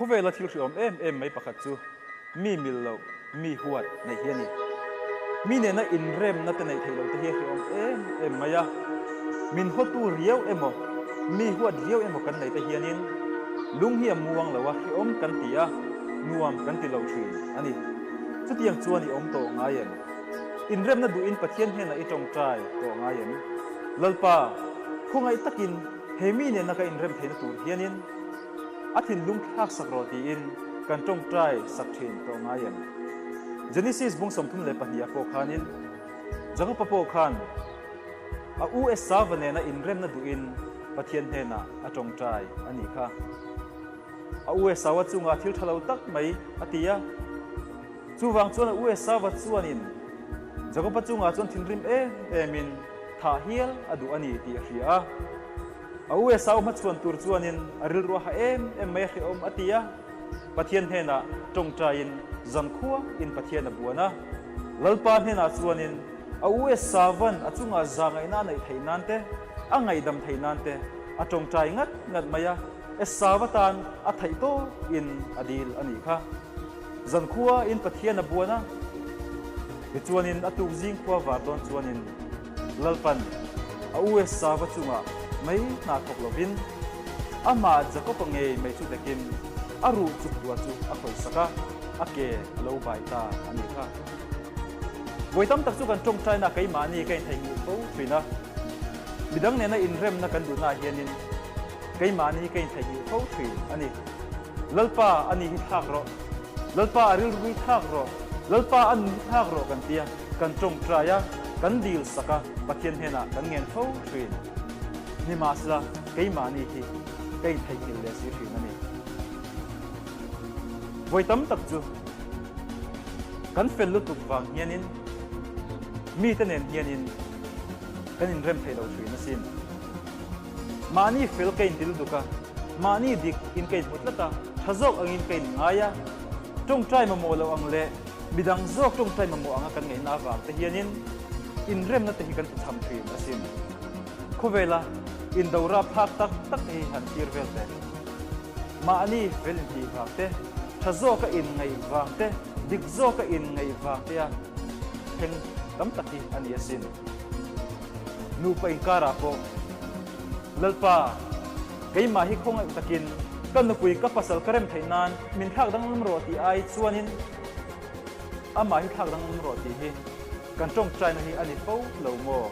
Khawvela thil hriawm em em mai pakhat chu mi mil loh, mi huat neih hi a ni. Mi nena inremna te neih theih loh te hi a hriawm em em mai a. Min hawtu riau emaw, mi huat riau emaw kan nei te hianin lung hi a muang lo a, hriawm kan ti a, nuam kan ti lo thin a ni. Chutiang chuan i awm tawh ngai em? Inremna duhin Pathian hnenah i tawngtai tawh ngai em? Lalpa, khawngaih takin he mi nena ka inrem theihna tur hianin a thinlung thlak sak rawh tiin kan tawngtai sak thin tawh ngai em? Genesis bung 32 ah pawh khanin Jakopa pawh khan a u Esauva nena inremna duhin Pathian hnenah a tawngtai a nih kha. A u Esauva chungah thil tha lo tak mai a ti a. Chuvang chuan a u Esauva chuanin Jakoba chungah chuan thinrim em emin thah hial a duh a ni tih a hria a. A u Esau hmachhuan tur chuanin a rilru a ha em em mai a hrehawm a ti a. Pathian hnenah tawngtaiin zankhua in Pathian a buan a. Lalpa hnenah chuanin a u Esauvan a chungah zahngaihna a neih theih nan te, a ngaihdam theih nan te a tawngtai ngat ngat mai a. Esau atan a theih tawp in a dil a nih kha. Zankhua in Pathian a buan a, tichuanin a tuk zing khua var dawn chuanin Lalpan a u Esauva chungah mei hna thawk lovin amah Jakoba ngei mei chu dekin a ruh chuk tua chu a khawisak a, a ke a lo bai ta a nih kha. Vawi tam tak chu kan tawngtaina keimahni ka intheihnghilh fo thin a, midang nena inremna kan duhnaah hianin Keimahni ka intheihnghilh fo thin a ni. Lalpa a ni hi thlak rawh, Lalpa a rilru hi thlak rawh, Lalpa a nun hi thlak rawh kan tia kan tawngtai a, kan dil sak a, Pathian hnenah kan ngen fo thin. Nimahsela keimahni hi ka intheihnghilh leh si thin a ni. Vawi tam tak chu kan fel lutuk vang hianin mite nen hianin kan inrem thei lo thin asin. Mahni fel ka inti lutuk a, mahni dik in ka inhmu tlat a, tha zawk angin ka inngai a, tawngtai mamawh loh ang leh midang zawk tawngtai mamawh anga kan ngaihna avang te hianin inremna te hi kan tichham thin asin. Khawvela indo rapthlak tak tak te hi han thlir vel teh. Mahni fel intih vang te, tha zawka inngaih vang te, dik zawka inngaih vang te a thleng tam tak hi a ni asin. Nupa inkarah pawh, Lalpa, keimah hi khawngaih takin ka nupui ka pasal ka rem theih nan min thlak danglam rawh tih ai chuanin amah hi thlak danglam rawh tih hi kan tawngtaina hi a ni fo lo maw?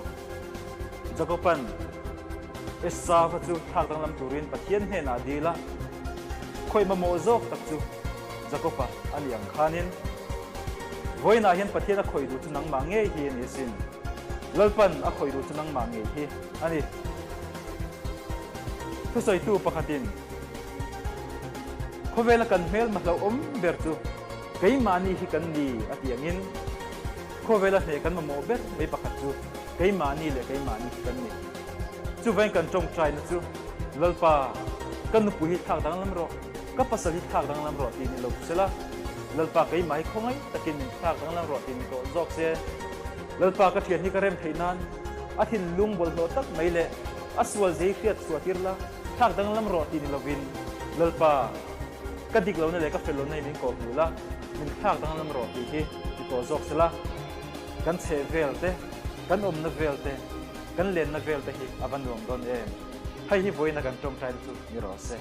Jakoban Esauva chu thlak danglam turin Pathian hnenah a dil a, khawih mamawh zawk tak chu Jakoba a ni ang khanin vawiinah hian Pathian a khawih duh chu nangmah ngei hi a ni asin. Lalpan a khawih duh chu nangmah ngei hi a ni. Thusawitu pakhatin, Khawvela kan hmelma hlauhawm ber chu keimahni hi kan ni a tih angin, khawvela hneh kan mamawh ber mai pakhat chu keimahni leh keimahni hi kan ni. Chuvain kan tawngtaina chu, Lalpa, ka nupui hi thlak danglam rawh, ka pasal hi thlak danglam rawh tih ni lo sela, Lalpa keimah hi khawngaih takin min thlak danglam rawh tih ni tawh zawk se. Lalpa ka thian hi ka rem theih nan a thinlung bawlhhlawh tak mai leh a sual zei hriat chhuah tir la, thlak danglam rawh tih ni lovin Lalpa ka dik lohna leh ka fel lohna hi min kawh hmuh la, min thlak danglam rawh tih hi ti tawh zawk sela, kan chheh vel te, kan awmna vel te, kan lenna vel te hi a va nuam dawn em? Hei hi vawiina kan tawngtaina chu ni rawh se.